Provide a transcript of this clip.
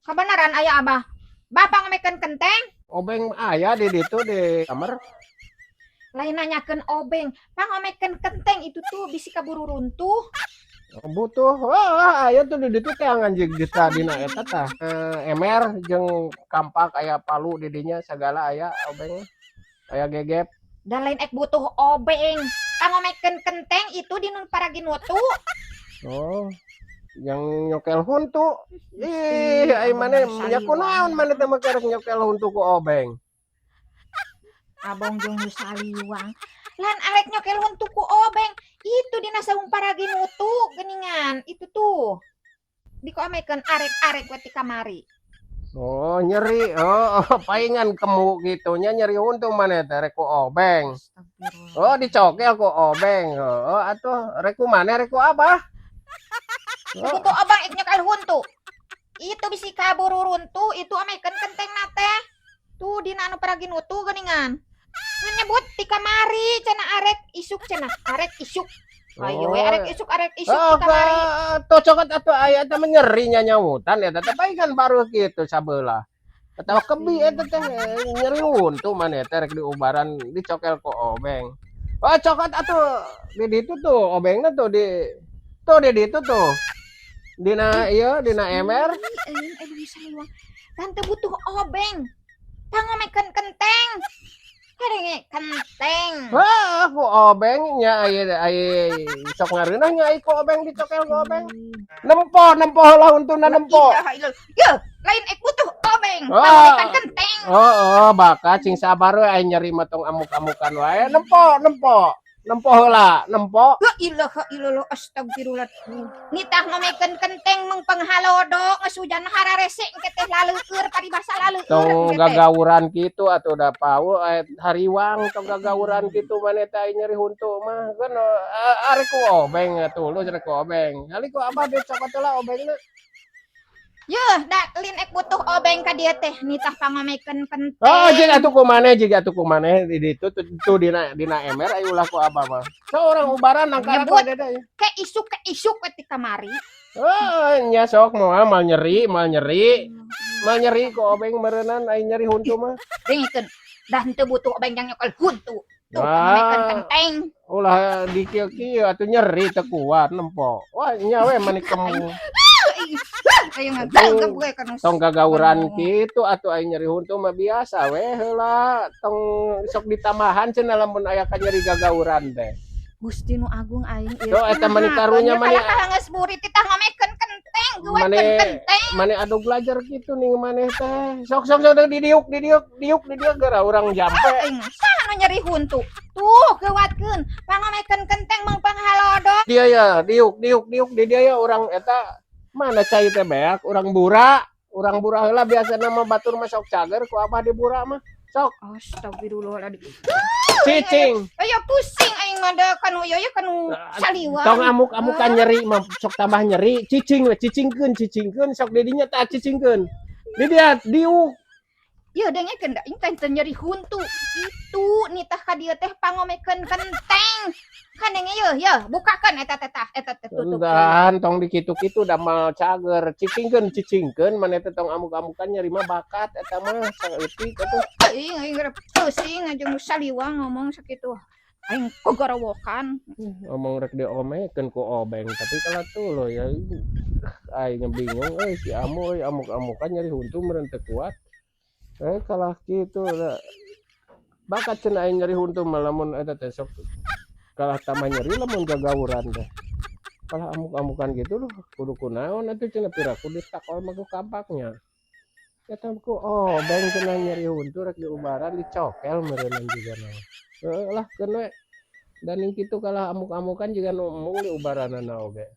Kebenaran aya Abah. Bapak ngomekeun kenteng? Obeng aya di ditu di kamar. Lain nanyakeun obeng, pangomekeun kenteng itu tuh bisi kaburu runtuh. Butuh. Wah, aya tuh di ditu teh anjing di dina eta tah. Eh, emer jeung kampak aya, palu di dinya sagala aya obeng. Aya gegep. Dan lain ek butuh obeng. Pangomekeun kenteng itu di nun paragi nutu. Oh, yang nyokel huntu. Ih, ai maneh nya kunaon maneh teh make rek nyokel huntu ku obeng? Abong jeung nu saliwang. Lan arek nyokel huntu ku obeng. Itu dina saung paragi nutu geuningan. Itu tuh. Dikomekeun arek-arek we ti kamari. Oh, nyeri. Oh, paingan kemu gitu nya, nyeri huntu maneh teh rek ku obeng. Oh, dicokel ku obeng. Oh, atuh rek ku maneh, rek ku Abah? Oh. Butuh obeng ek nyokel huntu. Itu bisi kaburu runtuh, itu omekeun kenteng na teh. Tuh dina anu paragi nutu geuningan. Nyebut ti kamari cenah arek isuk cenah, arek isuk. Ayo we arek isuk, arek isuk Oh, ti kamari. Tuh cokot atuh aya teh mah nyeri nya nyawutan eta teh, paingan baru kitu sabelah. Atawa kebi eta teh nyeri huntu maneh teh rek diubaran dicokel ku obeng. Oh, cokot atuh di ditu tuh obengna tuh di tuh di ditu tuh. Dina ieu, dina ember. Ih, aing bisa liwang. Tante butuh obeng. Pangomekeun kenteng. Kadenge kenteng. Wah, ku obeng nya aya aya sok ngareunah nya ai ku obeng dicokel ku obeng. Nempo, nempo heula huntuna, nempo. La ilaha illallah. Ye, lain ek butuh obeng. Oh. Pangomekeun kenteng. Oh, bakat sing sabar we, ai nyeri mah tong amuk-amukan wae. Nempo, nempo. Nempo heula, nempo. La ilaha illallah, astagfirullah. Nitah ngomekeun kenteng meng penghalodo geus hujan hararese engke teh laleueur, paribasa laleueur Tong engke teh. Gagawuran kitu atuh da pau hariwang, tong gagawuran kitu maneh teh ai nyeri huntu mah. Kan arek ku obeng atuh, lu rek ku obeng. Kali ku Abah dicokot heula obengna. Yeuh, da lin ek butuh obeng ka dieu teh nitah pangomekeun kenteng. Oh, jeung atuh ku maneh, jeung atuh ku maneh di ditu tuh, tuh dina ember ayo ulah ku Abah mah. Seorang ubaran nangkarak Nyebut. We dede. Ke isuk we ti kamari. Oh, nya sok moal mal nyeri, mal nyeri. Mal nyeri ku obeng meureunan ai nyeri huntu mah. Dengekeun. Dah henteu butuh obeng jang nyokel huntu. Tuh Wah. pangomekeun kenteng. Ulah dikieu-kieu atuh, nyeri teu kuat nempo. Wah, nya we mani kemu. Ayo ngagagap we kanu. Tong gagawuran kitu atuh, ai nyeri huntu mah biasa we heula, tong sok ditambahan cenah lamun aya ka nyeri gagawuran teh. Gusti nu agung aing ieu. Tuh, eta mani karunya mani Kalah geus burit titah ngomekeun kenteng, geuweutkeun Mane kenteng. Mane adu belajar kitu ning maneh teh. Sok sok sok didiuk didiuk diuk didiuk geura urang jampe. Aing saha nu nyeri huntu? Tuh geuwatkeun, pangomekeun kenteng meng panghalodo. Dia ya diuk diuk diuk di dia ya urang eta mana cai teh beak urang bura. Urang bura heula, biasana mah batur mah sok cager ku Abah di bura mah. Sok Astagfirullahaladzim. Cicing. Aya pusing aing mah da kanu ieu ya kanu saliwang. Tong amuk-amukan, nyeri mah sok tambah nyeri, cicing we, cicingkeun, cicingkeun sok di dinya tah, cicingkeun. Di dia diuk. Ieu dengekeun da aing teh teu nyeri huntu. Itu nitah ka dieu teh pangomekeun kenteng. Kan denge ieu, yeuh bukakeun eta teh tah, eta teh tutup. Dan tong dikitu-kitu da mal cager. Cicingkeun, cicingkeun maneh teh tong amuk-amukan, nyeri mah bakat eta mah saeutik atuh. Aing aing geura pusing jeung nu saliwang ngomong sakitu. Aing kogorowokan. Ngomong rek diomekeun ku obeng tapi kalau tuh lo ya aing bingung euy, si Amu euy, amuk-amukan nyeri huntu meureun teu kuat. Eh, kalah kitu da. Bakat cenah aing nyeri huntu mah lamun eta teh sok kalah tambah nyeri lamun gagawuran teh. Kalah amuk-amukan gitu loh, kudu kunaon atuh cenah, piraku ditakol mah ku kampaknya. Eta ku obeng cenah nyeri huntu rek diubaran dicokel meureunan juga mah. Heueuh lah, keun we. Da ning kitu kalah amuk-amukan jiga nu embung diubaranana oge.